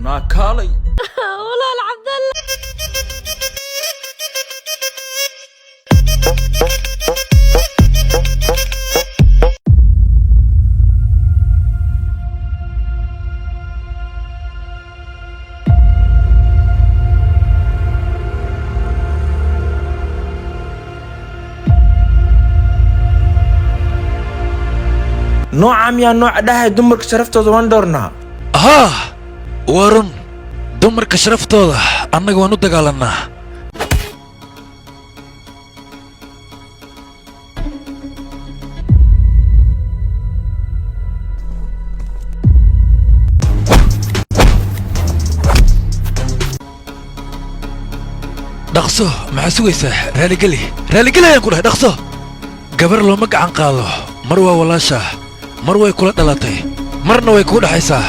Naa kaalay. Walaal Cabdalle. Nooca miyaa nooca dhahay dumarka sharaftooda waan dhoornaa? Haa, waa run, dumarka sharaftooda annaga waan u dagaalannaa. Dhaqso, maxaa sugaysaa? Raaligeli, raaligeli ayaan ku dhahay, dhaqso. Gabar looma gacan qaado. Mar waa walaasha, mar way kula dhalatay, marna way kuu dhaxaysaa.